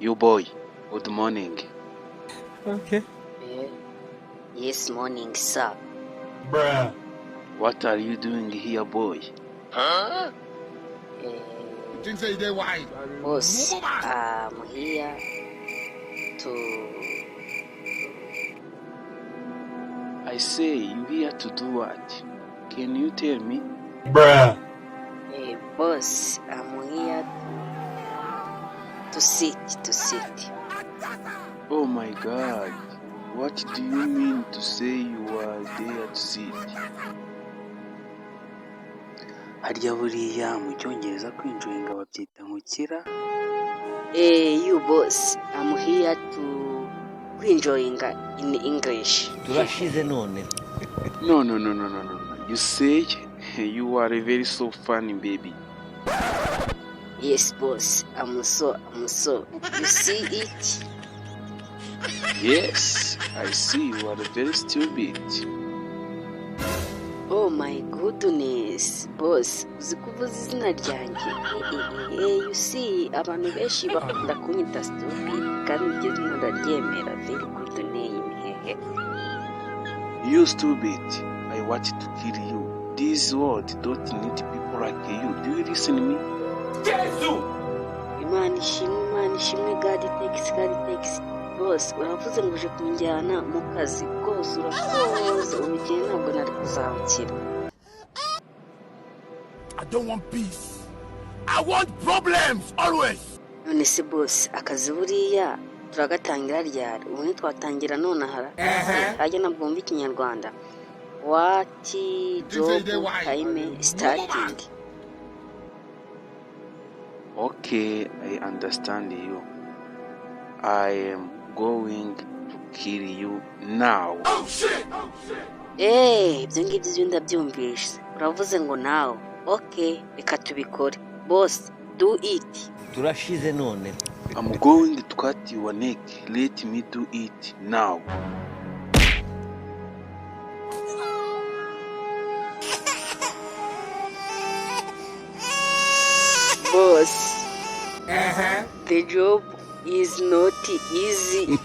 You boy, good morning. Okay. Eh, yes, morning, sir. Bruh. What are you doing here, boy? Eh, Things say they wise. boss, I'm here to I say, you here to do what? Can you tell me? Bruh. Boss, I'm here to sit, to sit. Oh my God. What do you mean to say you are there to sit? Harya buriya mu cyongereza kwinjoyinga babyita ngukira? Eh, you boss, I'm here to enjoying in English. Turashize none. No, no, no, no, no, no. You say you are a very so funny baby. Yes, boss, I'm so. You see it? Yes, I see you are very stupid. Oh my goodness, boss, uzi kuvuza izina ryanjye? Eh, eh, eh, you see, abantu benshi bakunda kunyita stupid, kandi iryo zina ndaryemera, very good name, hehe. You stupid. I want to kill you. This world don't need people like you. Do you listen to me? Imana ishimwe, Imana ishimwe, God thanks, God thanks. Boss, uravuze ngo uje kunjyana mu kazi, rwose urakoze, ubukene ntabwo nari kuzabukira. I don't want peace. I want problems always. None se boss, akazi buriya turagatangira ryari? Ubu ntitwatangira nonaha? Hajya ntabwo wumva ikinyarwanda. What job time starting? Okay, I understand you. I am going to kill you now. Eee, ibyo ngibyo byo ndabyumvise. Uravuze ngo nawe. Okay, reka tubikore. Boss, do it. Turashize none. I'm going to cut your neck. Let me do it now. Boss, the job is not easy.